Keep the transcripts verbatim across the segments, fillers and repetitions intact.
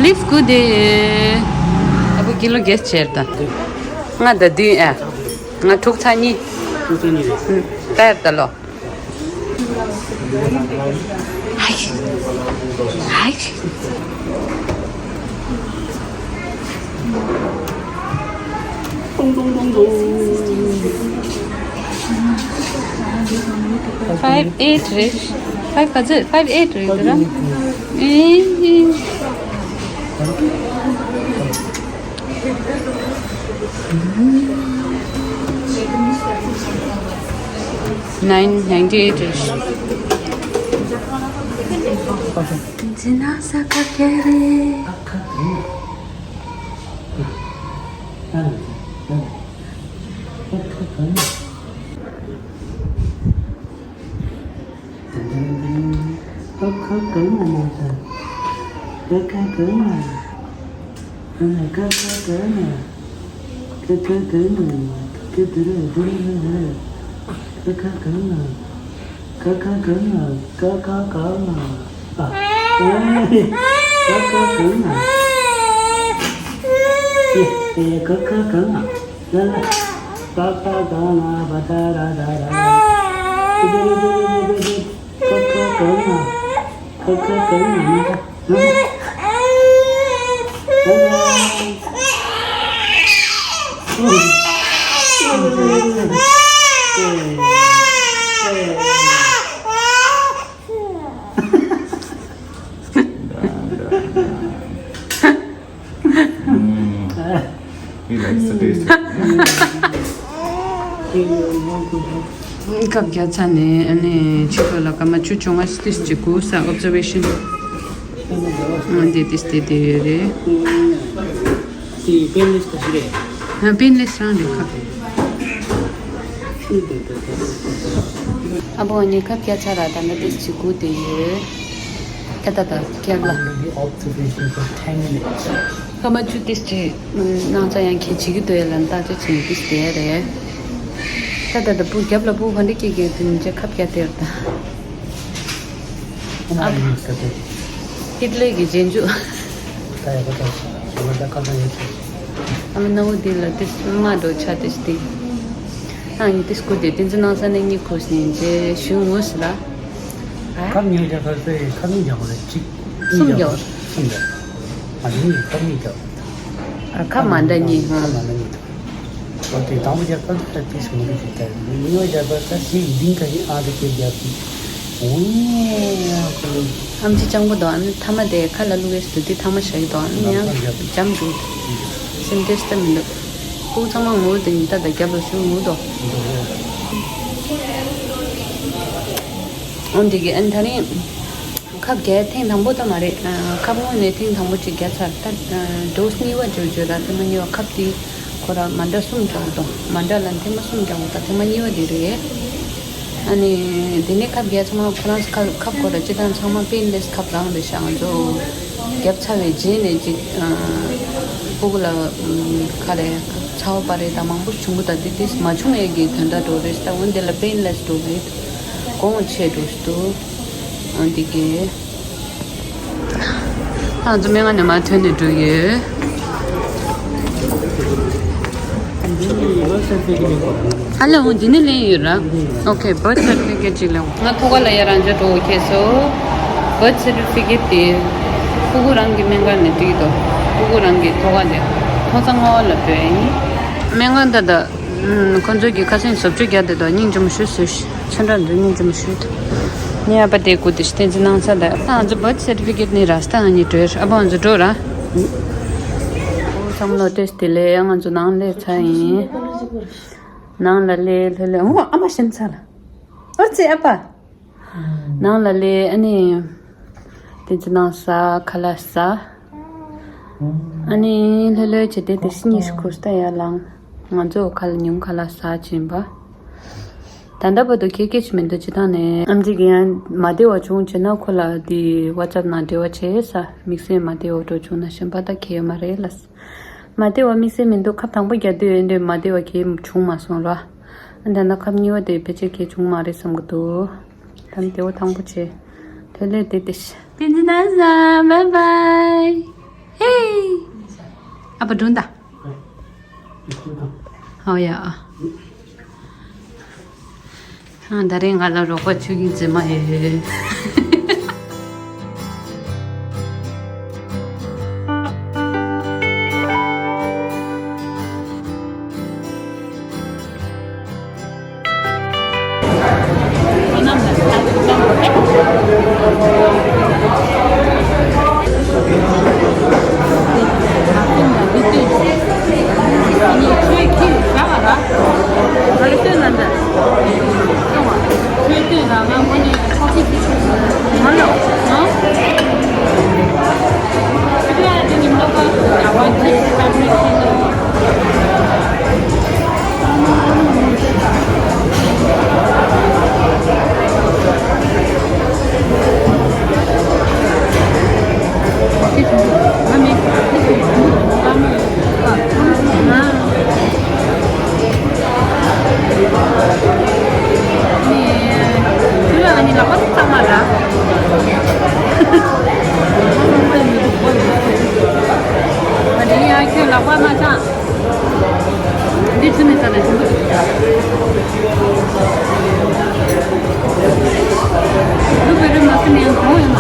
ལིབ་སི་ཀུ་དེ། ཨ་བུ་ཀི་ལོ་གེས་ཆེར་ད། ང་ད་དུས་ཨ། ང་དྲུག་ཚ་གཉིས། དྲུག་ཚ་གཉིས་རེད། ད་ཡར་ད་ལོ། ཧའི། ཧའི། Five eight རེད། Five ག་ཚོད། Five eight རེད་དེ་ར། ཨེ། Nine ninety eight རེད། འཛིན་ན་ས་ཁ་སྐད་རེད། ཁ་ཁ་གང་ན་མ་ད། ཁ་ཁ་གང་ན། ཁ་ཁ་གང་ན། ཁ་ཁ་གང་ན། ཁ་ཁ་གང་ན། ཁ་ཁ་གང་ན། ཁ་ཁ་གང་ན། ཨ། ཁ་ཁ་གང་ན། ཨེ། ཁ་ཁ་གང་ན། ལ་ལ། ཁ་ཁ་གང་ན། བ་ད་ར་ད་ར། ཁ་ཁ་གང་ན། ཁ་ཁ་གང་ན། He likes the taste. ཁབ་བརྒྱབ་ཚར་ནས་ཨ་ནི་ཕྱི་ལོགས་ལ་སྐར་མ་བཅུ་བཅོ་ལྔ་ཏིས་ཅིག་སྒུག་ས། ཨོབ་ཛར་ཝེ་ཤན། ཨ་འདི་ཏིས་དེ་དེ་ཡོད་རེད། དེ་པེན་ལེས་ག་ཞིག་རེད། ཨ་པེན་ལེས་རང་རེད་ཁ། ཨ་བོ་ཨ་ནི་ཁབ་བརྒྱབ་ཚར་ར། ད་ལྟ་ཏིས་ཅིག་སྒུག་བསྡད་ཡོད། ད་ད་ད་རྒྱབ་ལ། Observation for ten minutes. སྐར་མ་བཅུ་ཏིས་ཅིག་སྣང་ཚ་ཡང་ཁྱེད་བྱེད་ཀྱི་འདུག་ཡ་ལ་བརྟག་དཔྱད་བྱེད་ནས་ཏིས་བསྡད་རེད། ད་ད་ད་བུ་རྒྱབ་ལ་བུ་ག་འདྲ་སྐྱེ་གི་དེ་ནི་ཁབ་བརྒྱབ་སྟེར་ད། ཨ་ཧི་ཊི་ལར་གྱི་རྗེས་འཇུག་ད་ཡག་པོ་ད་ཞོགས་པ་ད་ཁ་ཁ་ཡོད་ཚེ། ཨ་མ་ནའུ་དེ་ལ་ཏིས་མ་འགྲོ་ཆ་ཏིས་ཏི། ཨ་ཡི་ཏིས་སྐུ་དེ་ཏིན་ཙི་ནང་ས་ནས་གཉིད་ཁུག་ནས་རྗེས་ཞུ་ངོ་སི་ལ། ཁབ་ཉོས་རྒྱག་པ་ཚེ་ཁབ་གཉིས་རྒྱག་པ་རེད། གཅིག་གཉིས་གསུམ་རྒྱག་རྒྱག་པ་རེད། གསུམ་རྒྱག་ཨ་ནི་ཁབ་གཉིས་རྒྱག་ཨ་ཁབ་མ་འདྲ་གཉིས། ཁབ་མ་འདྲ་གཉིས། ཨོ་དེ་དང་པོ་རྒྱག་པ་ད་ཏིས་མི་འདུག་ཅིག་ད་ཉོས་རྒྱག་པ་ད་ཞིག་ལྡིང་ཁ་ཞིག་ཨ་དེ་ཁེབས་རྒྱག་གི། འོ་ཡ་ཁོ་ལོ། ཨམ་ཆི་སྤྱང་པོ་དང་ཨ་ནི་ཐ་མ་དེ་ཁ་ལ་བླུག་ཡས་སུ་དེ་ཐ་མ་བཞག་གི་དང་ཨ་ནི་ཡང་འཇམ་འདུག་སེམས་ཏོག་ཙམ་མི་འདུག་སྤུ་གུ་ཚང་མ་ངུ་དེ་ཉི་ད་ད་རྒྱབ་ལ་ཞུ་ངུ་དོ། འོན་ཏེ་གི་ཨན་ཐ་རིང་ཁབ་རྒྱག་ཐེངས་དང་པོ་ད་མ་རེད། ཁབ་སྔོན་ནས་ཐེངས་དང་པོ་ཅིག་རྒྱག་ཚར། ད་ཌོ་སི་གཉིས་པ་བརྗོད་བརྗོད་ར་ཐེངས་མ་གཉིས་པ་ཁབ་དེ་ཁོ་ར་མ་འདྲ་གསུམ་རྒྱག་དོ། མ་འདྲ་ལ་ཐེངས་མ་གསུམ་རྒྱག་དོ། ད་ཐེངས་མ་གཉིས་པ་དེ་རེད། ཨ་ནི་དེ་ནས་ཁབ་རྒྱག་ཚང་མ་ཁོ་རང་ཁབ་ཁབ་ཁོ་ར་སྤྱི་བཏང་ཚང་མ་པེན་ལེས་ཁབ་རང་རེད་ཤག་ང་ཚོ་རྒྱབ་ཚར་བའི་རྗེས་ནས་ཅིག་སྤུ་གུ་ལ་ཁ་རེ་ཚ་བ་པ་རེ་དང་མང་པོ་བྱུང་གི། ད་དེ་དེ་མ་བྱུང་ཡས་ཀྱི་དོན་དག་འགྲོ་རེད། ད་འོན་དེ་ལ་པེན་ལེས་འགྲོ་རེད། གོང་ཆེ་འགྲོ་སྟོ། འོན་དེ་གི་ང་ཚོ་སྨན་ཁང་ནས་མར་ཐོན་ནས་འགྲོ་ཡོད། ཨ་ལེ་འོང་འདི་ནས་ལེན་ཡོད་ར། ཨོ་ཁེ། བར་ཐི་སར་ཊི་ཕི་ཀེཊ་ཅིག་ལེན། ང་ཐོག་ཁ་ལ་ཡ་རང་ཅག་འགྲོ་ཁེ་སོ། བར་ཐི་སར་ཊི་ཕི་ཀེཊ་དེ་ཕྲུ་གུ་རང་གི་སྨན་ཁང་ནས་འགྲིག་འདུག་ཕྲུ་གུ་རང་གི་ཐོག་ཁ་དེ་ཐོག་ཚང་ངོ་ལ་བོད་ཡིན། སྨན་ཁང་ད་ད། ཁོ་ཚོ་གི་ཁ་སེང་བཟོ་བཅོས་རྒྱག་དེ་དང་སྙིང་རྗེ་མོ་ཞུ་ཟེར། ཚོན་ཁྲ་འདི་སྙིང་རྗེ་མོ་ཞུ་དང་། ངའི་ཨ་ཕ་དེ་སྐུ་དེ་ཤི་བསྟན་འཛིན་གནང་ས་དང་། ཨ་ང་ཚོ་བར་ཐི་སར་ཊི་ཕི་ཀེཊ་ནི་ར་སྟ་ང་གཉིས་འགྲོ་ཡ། ཨ་ཕ་ང་ཚོ་འགྲོ་ར། ཨོ་ཚང་མ་ལོ་ཏོས་དེ་ལས་ང་ཚོ་ནང་ལས་ཚ་ཡིན། ནང་ལ་ལས་ལྷོད་ལྷོད། ཨོ་ཨ་མ་ཤན་ཚ་ལ། ཨོ་ཙི་ཨ་ཕ། ནང་ལ་ལས་ཨ་ནི། དེ་ཚོ་ནང་ས་ཁ་ལག་ཟ། ཨ་ནི་ལྷོད་ལྷོད་བྱས་ཏེ་དེ་སི་གཉིས་སུ་ཁུར་ས་ཡར་ལངས། ང་ཚོ་ཁ་ལག་ཉུང་ཁ་ལག་ཟ་བྱིན་པ། ད་ལྟ་བར་དུ་ཁྱེད་སྐད་ཆ་མི་འདུག་སྤྱི་བཏང་ནས་ཨམ་ཆི་གི་ཡང་མ་བདེ་བ་བྱུང་བྱས་ན་ཁོ་ལ་དེ་ཝ་ཙབ་ནང་འབྲེལ་བ་བྱས་ས། དམིགས་བསལ་མ་བདེ་བ་འགྲོ་བྱུང་ན་གཞན་པ་ད་ཁྱེད་ཡོད་མ་རེད་ལ། མ་བདེ་བ་དམིགས་བསལ་མི་འདུག་ཁབ་དང་པོ་རྒྱག་དུས་ཡོད་འདོད་མ་བདེ་བ་གས་བྱུང་མ་སོང་ར། ཨ་ད་ནི་ཁབ་གཉིས་པ་དེ་ཕལ་ཆེར་གས་བྱུང་མ་རེད་བསམ་གི་འདུག་ད་ནི་དེ་བོ་དང་པོ་བྱས། དེ་ལས་དེ་དེ་ཤི། བསྟན་འཛིན་ཨ་ཟ། བའི་བའི། ཧེ། ཨ་ཕ་སྒྲུང་ད། ཨོ་ཡ། ཨ། ད་རེས་ང་ལ་རོགས་པ་བྱེད་མཁན་མཛེས་མ་ཡོད། འདི་ཚུ་ནི་ས་ལ་ཞིམ་པོ་འདུག་ལུག་པའི་རི་མ་ཟིན་ནས་གང་ཡོད་མ།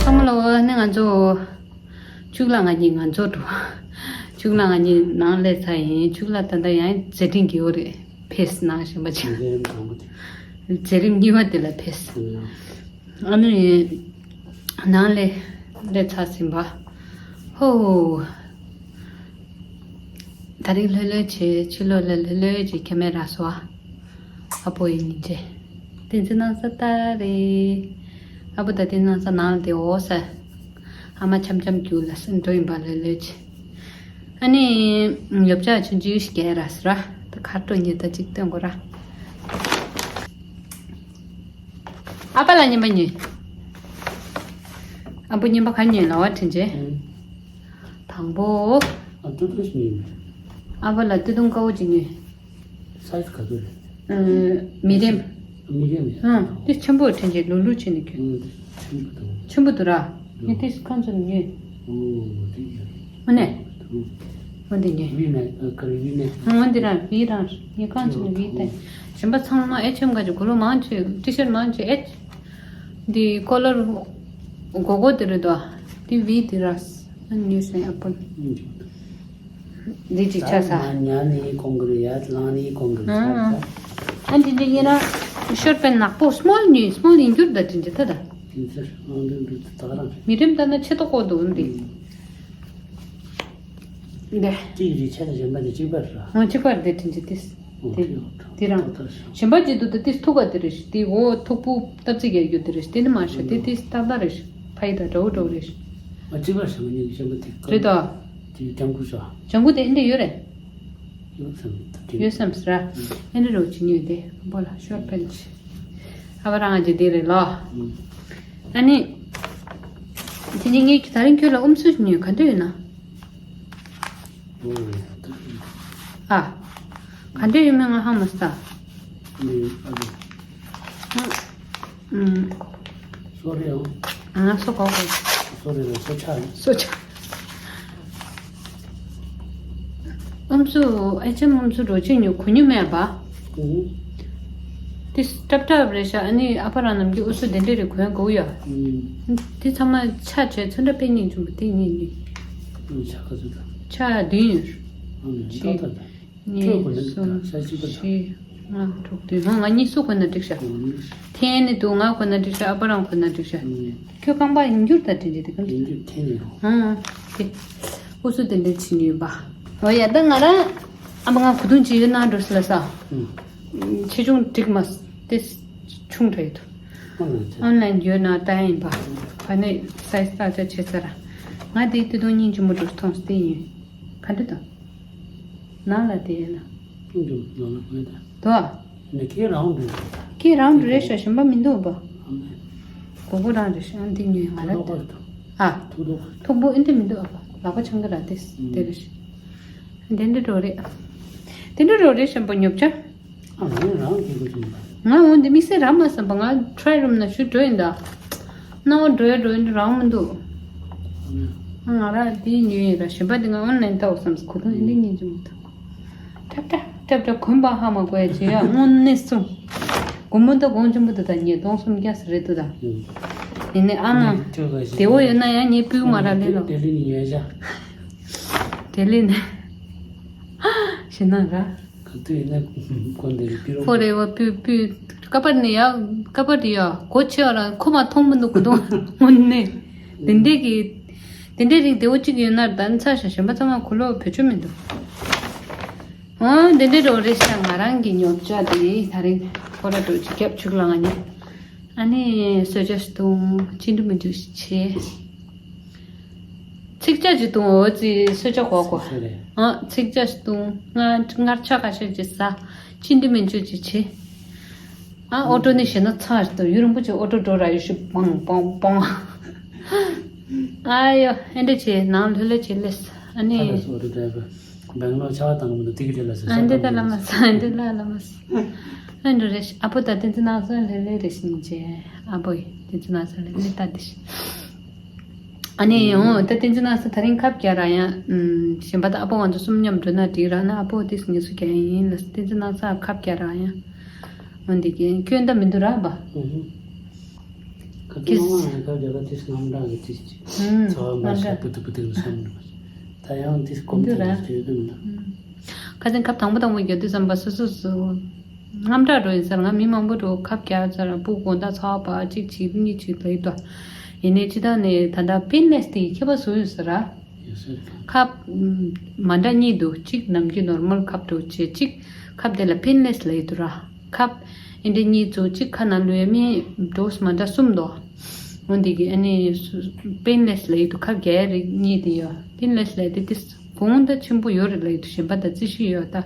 ཚང་མ་ལ་འོ་ནི་ང་ཚོ་ཕྱུགས་ལ་ང་གཉིས་ང་ཚོ་འགྲོ། ཕྱུགས་ལ་ང་གཉིས་ནང་སླེབས་ཚར་ཡིན། ཕྱུགས་ལ་ད་ལྟ་ཡང་མཛད་འཕྲིན་གྱི་འོ་རེད། ཕེས་ནང་བཞིན་པ་ཅིག་མཛད་རིམ་དང་པོ་དེ། མཛད་རིམ་གཉིས་པ་དེ་ལ་ཕེས། ཨ་ནི་ནང་ལས་སླེབས་ཚར་ཟིན་པ། ཧོ། ད་རིང་ལྷོད་ལྷོད་བྱེད། ཕྱི་ལོགས་ལ་ལྷོད་ལྷོད་བྱེད། ཁྱེད་མེད་ར་སོ། ཨ་ཕོ་ཡིན་ནི་ཅེ། བསྟན་འཛིན་སྣང་ས་ལྟ་རེད། ཨ་ཕོ་ད་བསྟན་འཛིན་སྣང་ས་ནང་ལ་དེ་འོ་ས། ཨ་མ་འཆམ་འཆམ་རྒྱུག་ལ་སེམས་འགྲོ་ཡིན་པ་ལྷོད་ལྷོད་བྱེད། ཨ་ནི། ཡོབ་ཆག་ཆུང་ཆུང་ཞིག་རྒྱག་ར་སོ་ར། ད་ཁ་དྲོ་ཉེ་ད་ཅིག་སྟོན་དགོས་ར། ཨ་ཕ་ལ་ཉན་པ་ཉོས། ཨ་ཕོ་ཉན་པ་ག་ཉོས་ལ་བ་དྲིན་ཆེ། ཨུམ། དང་པོ། ཨ་ཏུ་ཏུ་ཞིག་ཉོས། ཨ་ཕ་ལ་སྟོད་ཐུང་དཀར་པོ་ཅིག་ཉོས། སའི་ཛི་ག་ཚོད་རེད། ཨ། མི་རིམ། མི་རིམ་ཡ། ཨ། དེ་ཆེན་པོ་དྲན་གྱི་ལུག་ལུག་ཆེ་ནི་ཁྱོད། ཨ། དེ་ཆེན་པོ་འདུག་ཆེན་པོ་འདུག་ར། ངས་དེ་ཁ་ཚོན་ཉོས། ཨོ། དེ་ཡ། ཨ་ནི། ཨོ་འདི་ཉོས། ཝི་མེ། ཨ། ཀ་རི་ཝི་མེ། ཨོ་འདི་རང་ཝི་རང་། ངས་ཁ་ཚོན་ཝི་ཏེ། གཞན་པ་ཚང་མ་ཨེ་ཆེམ་ག་ཅིག་གོ་ལོ་མང་ཆེ་ཊི་ཤར་མང་ཆེ་ཨེ། འདི་ཀོ་ལར་གོ་གོ་དེ་རེད་དོ། འདི་ཝི་དེ་ར། ཨ་ནི་ཉོས་སོང་ཨ་ཕོ། འདི་ཅིག་ཆ་ས། ཉལ་ནས་གོན་གི་རེད་ཡ། ལངས་ནས་གོན་གི་རེད་ཆ་ས། ཨ་འདི་འདི་ཡིན་ན་ཤོར་པན་ནག་པོ་སི་མོལ་ཉོས། སི་མོལ་ཡིན་རྒྱུར་ད་དྲིན་ཆེ་ད་ད། དེ་ཚོ་ཨང་འདི་འདི་ད་ག་རང་། མི་རིམ་ད་ན་ཆེ་ཏོག་ཀོ་འདུག་འདི། འདི། གཅིག་རེད་ཆ་ས་གཞན་པ་འདི་གཅིག་པ་རེད། ཨང་གཅིག་པ་རེད་དྲིན་ཆེ་དེ། འོ་དེ་དེ་རང་། ད་ད་གཞན་པ་གཅིག་འདུག་ད་དེ་ཐུག་ག་དེ་རེད་དེ། འོ་ཐུག་པོ་སྟབས་ཚིག་རྒྱག་རྒྱུ་དེ་རེད་དེ་ནི་མ་ཤེས་དེ་དེ་ཏག་ཏག་རེད། ཕ་ཡི་དང་འདྲ་བོ་འདྲ་བོ་རེད། ཨ་གཅིག་པ་བྱ་མ་ཉན་གཞན་པ་དེ་རེད་དོ། དེ་ལྗང་ཁུ་ཤོག་ལྗང་ཁུ་དེ་འདི་ཡོད་རེད། ཡོད་བསམ་ད་དེ་ཡོད་བསམ་ཟེར་ར། འདི་རོ་ཅི་ཉོས་དེ་ཨ་ཕོ་ལ་ཤོར་པན་ཅི། ཨ་ཕ་རང་ང་ཅི་དེ་རེད་ལོ། ཨ་ནི། དེ་ནི་ངས་ད་རིང་ཁྱོད་ལ་ཨུམ་སུ་ཉོས་ག་འདོད་ཡོད་ན། ཨ། ག་འདྲ་ཡོད་མེད་ང་ཧ་མ་སྟ། ཨུམ། སོ་རེད་ཨང་། ཨ་སོ་ག་ག་སོ་རེད་ལ་སོ་ཆ་ཡིན། སོ་ཆ། ཨུམ་སུ་ཨེ་ཅེ་ཨུམ་སུ་འགྲོ་ཅི་ཉོ་གོ་ཉོ་མེད་པ། ཨུམ། དེ་སྲབ་སྲབ་རེད་ཤག་ཨ་ནི་ཨ་ཕ་རང་རྣམས་ཀྱི་ཨུ་སུ་དེ་འདྲ་རེ་གོན་དགོས་ཡ། ཨུམ། དེ་ཚང་མ་ཆ་བྱས་ཚོན་ཁྲ་དཔེ་སྙིང་རྗེ་མོ་དེ་ངས་ཉོས། ཨུམ་ཆ་ག་ཚོད་དང་། ཆ་བདུན་ཡོད། ཨུམ་ཏག་ཏག་དང་། གཉིས། ཁྱོད་གོན་ན་འདུག་གསུམ། ད་ཤ་གཅིག་པ་དང་། བཞི། ལྔ། དྲུག་བདུན། ཧོ་ང་གཉིས་སུ་གོན་ན་འགྲིག་ཤག་ཨུམ། ཐེན་ནི་འདུག་ང་གོན་ན་འགྲིག་ཤག་ཨ་ཕ་རང་གོན་ན་འགྲིག་ཤག་ཨུམ། ཁྱོད་རྐང་པ་ཡིན་རྒྱུར་ད་དྲིན་ཆེ་དེ་གམ་ཡིན་རྒྱུར་ཐེན་ཡོད། ཧོ། དེ། ཨུ་སུ་དེ་འདྲ་བྱིན་ཡོད་པ། འོ་ཡ་ད་ང་རང་། ཨ་མ་ང་གོས་ཐུང་ཅིག་ཡོད་ན་འགྲོ་སི་ལ་ས། ཨུམ། ཆེ་ཆུང་འགྲིག་མ་སྟེ། ཆུང་དྲགས་ཡོད། ཨོན་ལན་ཡོད་ན་ལྟ་ཡིན་པ། ཁ་ནས་སའི་ཛི་ལྟ་ཆ་ཆེ་ས་ར། ང་དེའི་སྟོད་ཐུང་སྙིང་རྗེ་མོ་འགྲོ་མཐོང་སྟེ་ཡིན། ག་འདྲ་དང་། ནང་ལ་དེ་ཡིན་ན། སྙིང་རྗེ་མོ་ནང་ལ་གོན་ད། དོ། ནི་ཁྱེད་རང་འགྲོ། ཁྱེད་རང་འགྲོ་རེད་ཤག་གཞན་པ་མི་འདུག་པ། ཨ་མེ། གོ་གོ་རང་རེད་ཤག་འདི་ཉོས་ང་ར། ཐུག་ཐུག་ཨ། ཐུག་ཐུག་ཐུག་པོ་ཨེ་འདྲ་མི་འདུག་ཨ་པ། ལག་པ་འཆང་གི་ར་དེ་དེ་རེད་ཤག་དེ་འདྲ་འགྲོ་རེད། དེ་འདྲ་འགྲོ་རེད་ཤག་པ་ཉོབ་ཆ། ཨ་ངས་རང་གི་གོ་ཆུང་ད། ང་འོན་ཏེ་དམིགས་བསལ་རང་མ་བསམ་པ། ང་try room་ན་ཞུ་འགྲོ་ཡིན་ད། སྣང་བ་འགྲོ་ཡ་འགྲོ་ཡིན་རང་མི་འདུག་ང་རང་དེའི་ཉོས་ཡིན་ར། གཞན་པ་དེ་ང་online ལྟ་བསམ་སོང་། གོ་ཐོང་ཨེ་འདྲ་ཉིན་ཅིག་མ་ཐོང་། ཁྲབ་ཁྲབ་ཁྲབ་ཁྲབ་གོན་པ་ཧ་མ་གོ་ཡ་བྱེད་ཡ་དངོས་གནས་སོང་། དགོང་མོ་ད་དགོང་ཆེན་པོ་དུ་ད་ཉིས་སྟོང་སུམ་བརྒྱ་ཟེར་རེད་འདུག་ད། ཡིན་ནའི་ཨ་མ། དེ་བོ་ཡོད་ན་ཡང་ངས་སྤུས་མ་རག་ལེ་ལོ། དེ་ལས་ནི་ཡོད་ཤག་དེ་ལས་ནི། ཞེ་ན་ར། ག་དུས་ཡིན་ན་གོན་དེ་རེད་པི་རོ། ཕོ་རེ་བ་པུ་པུ། ཀ་པར་ནི་ཡ། ཀ་པར་དེ་ཡ་གོ་ཆེ་བ་ར་ཁོ་མ་མཐོང་མི་འདུག་གོ་དོང་དངོས་གནས། དེ་འདྲས་ཀྱི། དེ་འདྲས་རིགས་བདེ་བོ་གཅིག་ཡོད་ན་ད་ནི་ཚ་ཤ་གཞན་པ་ཚང་མ་གོ་ལོག་བེད་སྤྱོད་མི་འདུག་ཨོ་དེ་འདྲས་འགྲོ་རེད་ཤག་ང་རང་གི་ཉོབ་ཆ་དེ་ད་རིང་ཁོ་ར་འགྲོ་ཅིག་རྒྱབ་ཆུག་ལ་ང་ཉེ། ཨ་ནི་གསོལ་ཇ་བཏུང་། ཅི་འདྲ་མི་འདྲ་ཞིག་བྱེད། ཚིག་ཇ་ཅིག་བཏུང་། འོ་ཙི་གསོལ་ཇ་གོ་གོ། སོ་རེད། ཨ་ཚིག་ཇ་ཞིག་བཏུང་། ང་མངར་ཆ་ཁ་ཤས་ཅིག་ཟ། ཅི་འདྲ་མི་འདྲ་ཅིག་བྱེད། ཨ་ཨོ་ཊོ་ནི་ཞེ་ན་ཚ་ཞིག་འདུག་ཡུན་རིང་པོ་ཅིག་ཨོ་ཊོ་འགྲོ་ར་ཡོད་ཤི། པོང་པོང་པོང་། ཨ་ཡོ་ཨེ་འདྲ་བྱེད། ནང་ལྷོད་ལྷོད་བྱེད་ལེས། ཨ་ནི། ཨ་ལ་སོ་ཨོ་ཊོ་ཌ་རའི་བར་སྦེང་ལོར་ཆར་པ་བཏང་གི་མི་འདུག་དེ་གི་དེ་ལ་ཟེར། ཨ་འདི་ད་ལ་མ་ཟ། ཨ་འདི་ལ་ལ་མ་ཟ། ཨ་འདྲ་རེད་ཤག་ཨ་ཕོ་ད་བསྟན་འཛིན་ནགས་ཚལ་ལྷོད་ལྷོད་རེད་ཤི་ནི་ཅེ། ཨ་ཕོ་ཡི་བསྟན་འཛིན་ནགས་ཚལ་ལྷོད་ལྷོད་ལྟ་དེ་ཤི། ཨ་ནི་ཡང་ད་བསྟན་འཛིན་ནགས་ཚལ་ད་རིང་ཁབ་རྒྱག་ར་ཡང་། ཨམ་གཞན་པ་ད་ཨ་ཕོ་ང་ཚོ་གསུམ་མཉམ་འགྲོ་ན་འགྲིག་ར་ན། ཨ་ཕོ་དེ་ངེས་སུ་རྒྱག་ཡིན་ལ། བསྟན་འཛིན་ནགས་ཚལ་ཁབ་རྒྱག་ར་ཡང་། འོན་ཏེ་ཀྱེ་སྐྱོན་ད་མི་འདུག་ར་བ། ཨུ་ཧུ། ཁ་ཏུ་མ་མ་ཁ་རྒྱ་ག་ཏིས་ངམ་འདྲ་གི་ཏིས་ཅི། ཨུམ། ཚ་བ་མ་ཤ་པུ་ཏུ་པུ་ཏུ་གི་སོང་འདུག་ད་ཡང་ཏིས་གོམ་ཏུ་ཏིས་ཅི་ཡོད་འདུག་ཁ་ཅན་ཁབ་དང་པོ་དང་པོ་རྒྱག་དུས་ཙམ་པ་སོ་སོ་སོ་ངམ་འདྲ་འགྲོ་ཡིན་ཟེར། ང་མི་མང་པོ་འགྲོ་ཁབ་རྒྱག་ཟེར། སྤུ་གུ་དགོང་དག་ཚ་བ་པ་གཅིག་བྱེད་གཉིས་བྱེད་ལ་ཡིད་དོ། ཡིན་ནའི་ཅི་ད་ནས་ད་ལྟ་པིན་ལེས་ཏི་ཁྱད་པར་བཟོ་ཡོད་ཟེར་ར། ཡོད་ཟེར། ཁབ་མ་འདྲ་གཉིས་འདུག་གཅིག་ནམ་རྒྱུན་ནོར་མལ་ཁབ་འདྲ་བོ་བྱེད། གཅིག་ཁབ་དེ་ལ་པིན་ལེས་ལ་ཡིད་དོ་ར། ཁབ་ཨེ་འདྲ་གཉིས་བཙུགས། གཅིག་ཁ་ནང་ལུས་མི་ཌོ་སི་མ་འདྲ་གསུམ་འདུག་འོ་འདི་གི་ཨ་ནི་པེན་ལེས་ལབ་ཡི་འདུག་ཁབ་རྒྱག་ཡ་རིགས་གཉིས་དེ་ཡོད། པེན་ལེས་ལབ་དེ་དེ་གོང་ད་ཆེན་པོ་ཡོད་རེད་ལབ་ཡི་འདུག་གཞན་པ་ད་རྩི་ཤི་ཡོད་ད།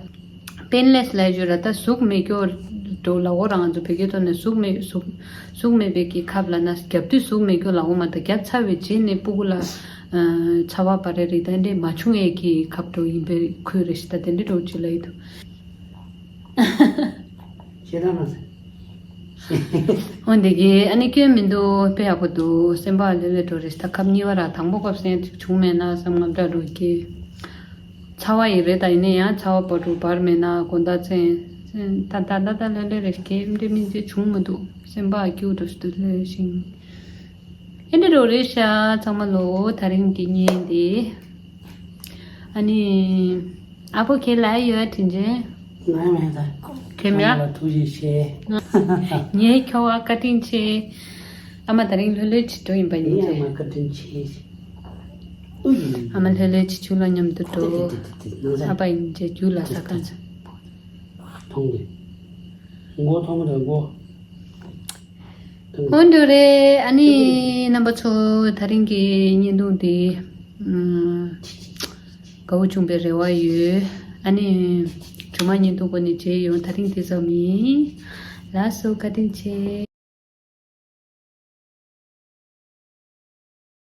པེན་ལེས་ལབ་ཡོད་ར། ད་ཟུག་མེད་རྒྱུ་འགྲོ་ལ་འོ་རང་ཚོ་བོད་སྐད་ཐོག་ནས་ཟུག་མེད་ཟུག་ཟུག་མེད་པའི་གི་ཁབ་ལབ་ན་རྒྱབ་དུས་ཟུག་མེད་རྒྱུ་ལབ་འོ་མ། ད་རྒྱབ་ཚར་བའི་རྗེས་ནས་སྤུ་གུ་ལ་ཚ་བ་བ་རེ་རེ་ད་འདྲས་མ་བྱུང་ཡས་ཀྱི་ཁབ་འགྲོ་ཡིན་པའི་ཁུལ་རེད་ཤི། ད་དེ་འདྲས་འགྲོ་ཅིག་ལབ་ཡི་འདུག་ཞེ་དྲག་མ་ཟེར། འོ་འདི་གི་ཨ་ནི་སྐྱོན་མི་འདུག་དཔེ་ཡག་པོ་འདུག་སེམས་པ་ལྷོད་ལྷོད་འགྲོ་རེད། ད་ཁབ་གཉིས་པ་ར། དང་པོ་ཁབ་སེང་བྱུང་མེད་ན་བསམ། ངམ་འདྲ་འགྲོ་གི་ཚ་བ་ཡི་རེད། ད་ཡིན་ན་ཡང་ཚ་བ་བར་དུ་བར་མེད་ན་དགོང་དག་མཚན་ད་ད་ད་ད་ལྷོད་ལྷོད་རེད། སྐྱེ་འདྲེ་མི་འདྲེ་བྱུང་མི་འདུག་སེམས་པ་སྐྱིད་འགྲོ་སུ་ལྷོད་ཞིང་། ཨེ་འདྲ་རོ་རེད་ཤག་ཚང་མ་ལོ། ད་རིང་གི་བརྙན་འདི། ཨ་ནི། ཨ་ཕོ་ཁྱེད་ལ་ཡོད་དྲིན་ཆེན། ང་མེད་ད། ཁྱེད་མེད། ཚང་མ་ལ་ཐུགས་རྗེ་ཆེ། ངའི་ཁྱོ་བ་བཀའ་དྲིན་ཆེ། ཨ་མ་ད་རིང་ལྷོད་ལྷོད་བྱེད་འགྲོ་ཡིན་པ་ཡིན། ངའི་ཨ་མ་བཀའ་དྲིན་ཆེ། ཨ་མ་ལྷོད་ལྷོད་བྱེད། ཆུ་ལ་མཉམ་དུ་འགྲོ། ཨ་ཕ་ཡིན་ཅེ་རྒྱུ་ལ་ས་ཁ་ཚ། མཐོང་གི། མགོ་མཐོང་རེད་མགོ། འོན་ཏེ་རེད། ཨ་ནི་རྣམ་པ་ཚོ་ད་རིང་གི་བརྙན་ཐུང་འདི་ཨམ། དགའ་བོ་བྱུང་བའི་རེ་བ་ཡོད། ཨ་ནི་མཇུག་མ་བརྙན་ཐུང་སྒོ་ནས་མཇལ་ཡོང་། ད་རིང་འདི་ཙམ་ཡིན། ལགས་སོ། བཀའ་དྲིན་ཆེ།